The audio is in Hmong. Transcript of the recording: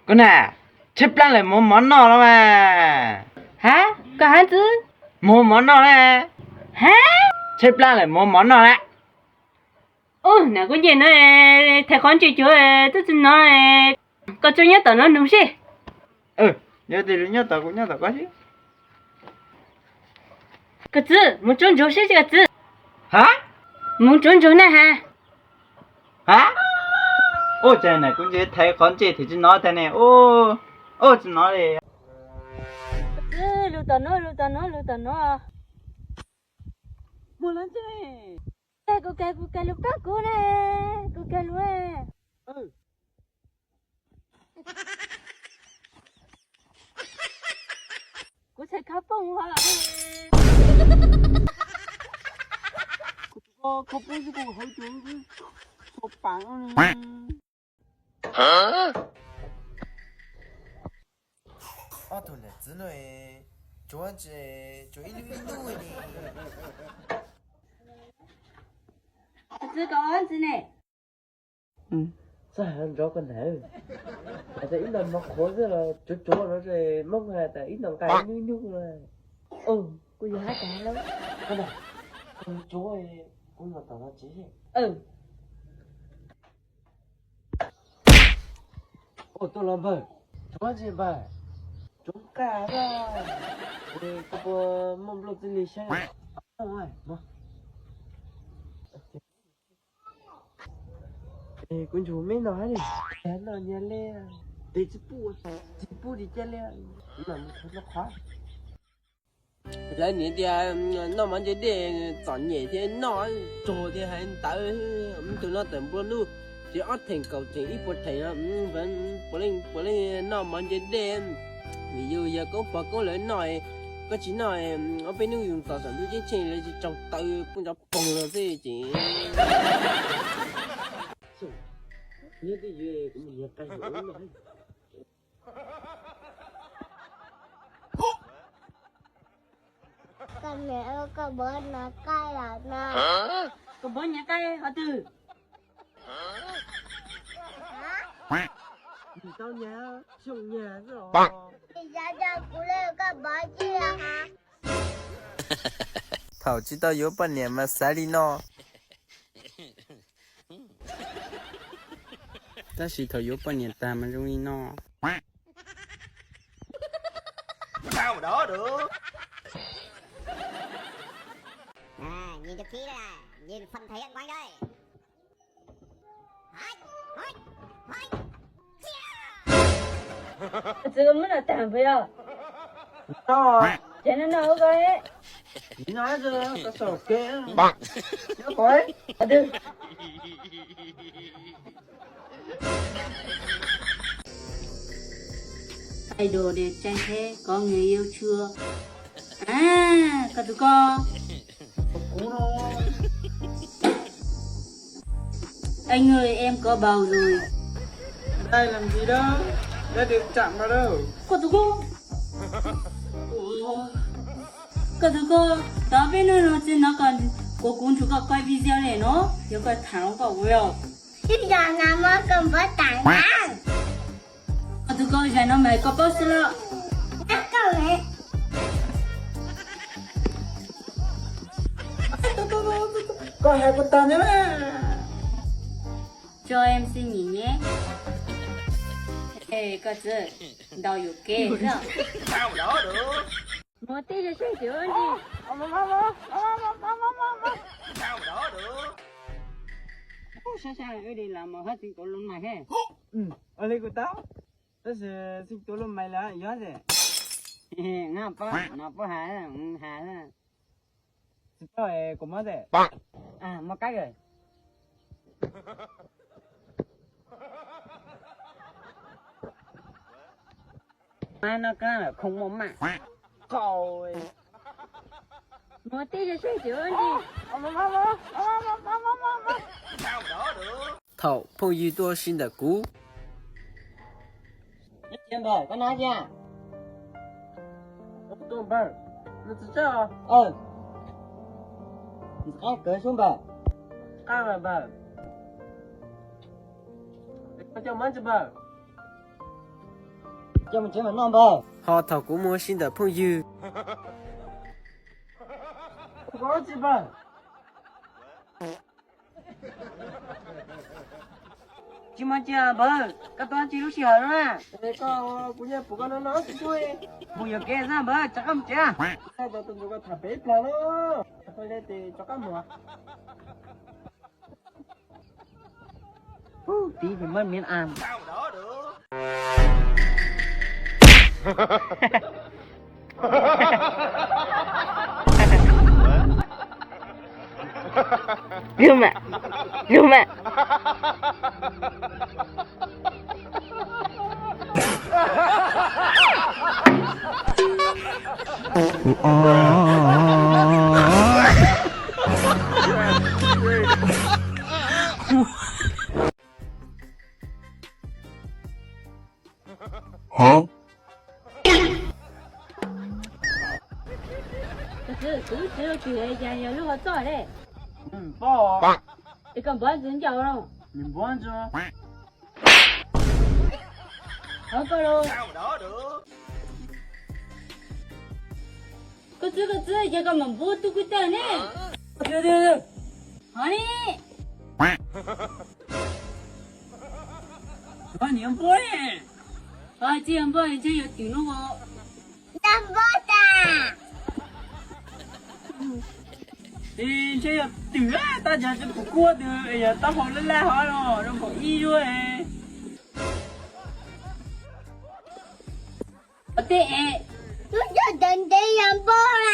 Kuv na, tshaib plab lawm mus mov noj los mas. Hab, koj hab ntxwb? Mus mov noj na. Hab, tshaib plab lawm mus mov noj na. Ub, nam kuv nce no, thaiv qhov ntse cuav twb tsis hnov. Koj tsuas nyob tom no nug seb. Yog tias nyob tom kuv nyob tom koj seb. Koj txwv, mus tsuav ntsuag seb koj txwv. Hab, mus tsuav ntsuag na has. Hab, ub, cas nam kuv nce thaiv qhov ntse thiaj tsis hnov tag ne. Ub, tsis hnov li. Koj txwv, lug tom no, lug tom no, lug tom no. Mus lawm ntshe. Kuv kag, kuv kag lug pab kuv na, kuv kag lug. Kuv txhais khab pooj hov. Kuv tus koj khab pooj xwb kuv hauv cua txhua pav. Ob tug niam txiv no tsuav ntses, tsuav ib lub ib lub li. Txwv kom ntxiv ne. Txawj hais nrov koj ntag. Hais tias ib no mov qhuav xwb los tsuav tsuav no, Hmoob hais tias ib no nqaij ib hnub hnub no. Kuj yog hab tas lawm. Koj tsuav, kuv los tom no tsev. Ua tuaj los npawg, tsuav ntses npawg, tsuav nqaij na. Koj puas muaj nplooj txwv li saib? Kuv ntsug me no hab li, noj nyias li, tes tsis pub, tsis pub li cas li, mam mus txog rau qhov. Lawv niam tias noj mov ntse dej txom nyem thiab noj tsuag thiab hais ntawd, tus no tawm nplua nuj ces ob theem kaum theem ib puas theem no, puav leej noj mov ntse dej. Vim yus yog koob pog koob lawv noj, koj tsis noj, ob peb hnub yus tos saum ntuj ceeb tsheej lawv tsis tsaug taw poob nrov poog los xwb ces. Koj niam, koj npawg nyias qaij los no. Koj npawg nyias qaij qhov twg? Tsis tau nyias, xyoo nyias xwb os. Tsis xav coj kuv li, koj npawg tsis hab. Thaum tsis tau yuav poj niam mas xav li no. Tab sis thaum yuav poj niam tag mas zoo li no. Nhìn cho kỹ đây, nhìn phần thể hiện của anh đây. Hoi, hoi, hoi. Txwv, koj muab no tag npaum yog? Ces no no ko. Idol đẹp trai thế, có người yêu chưa? À, koj tus koj. Anh ơi, em có bầu rồi. Đây làm gì đó? Đã được chạm vào đâu? Koj tus koj. Koj tus koj, tau peb hnub no tsis hnov koj, kuv kuv ntshuav koj quay video li no, yog koj tham koj ua. Ib yog no muab koj npawg tag na. Koj tus koj, zaum no mas koj paub xwb los. Koj hais kuv tag na. Cho em xin nghỉ nhé. Ê, koj txwv, ntau yuam kev xwb. Mus tib zog saib tseem ua ntsis. Saib saib wb li los mus hab txiv tuav lub mais he. Ua li kuv tau, tab sis txiv tuav lub mais lawm yog tias. Nov puab has, has. Tsis tau kuv muab tsev. Muab kab kawg. Mas no kab lawm khoom muaj maj. Qau. Mus tib zog saib tseem ua ntsis. Thaum phooj ywg tuaj ua si ntawm kuv. Npawg, koj nov tsis? Nws tsis txawj os. Ntxim qab kawg sub npawg. Qab mas npawg. Coj mus tsev mas noj npawg. Ho thaum kuv mus ua si ntawm phooj ywg. Tsis mas cia npawg, koj tuaj tsis lub sij hawm no na. Koj, kuv nyiam pum koj no no xwb. Mus yuam kev xwb npawg, rov qab mus tsev. Koj tau tus ntxuav koj tham pem ib plag no. Tsis qab mus. Tí thì mất miếng ăn. Gương mặt, gương mặt. Hả? Tus txiv, tus txiv los tsis yog yog lub hauv txoj ne. Pom. Es koj npog ntsis ncaus no. Nws npog ntsis. Hov koj los. Koj txwb, koj txwb, yog koj mam npog tub kwv tawg ne. Hov ne. Hov niam npog ne. Hov tsis yog npog, ntshe yog twm no. Npog tas. Ntshe yog twm, tab sis tsis pum kuab twg, yog taub hau laj laj hov no, zoo nkaus ib yuav. Ua tej es lub coj ntev ntev yog npog na.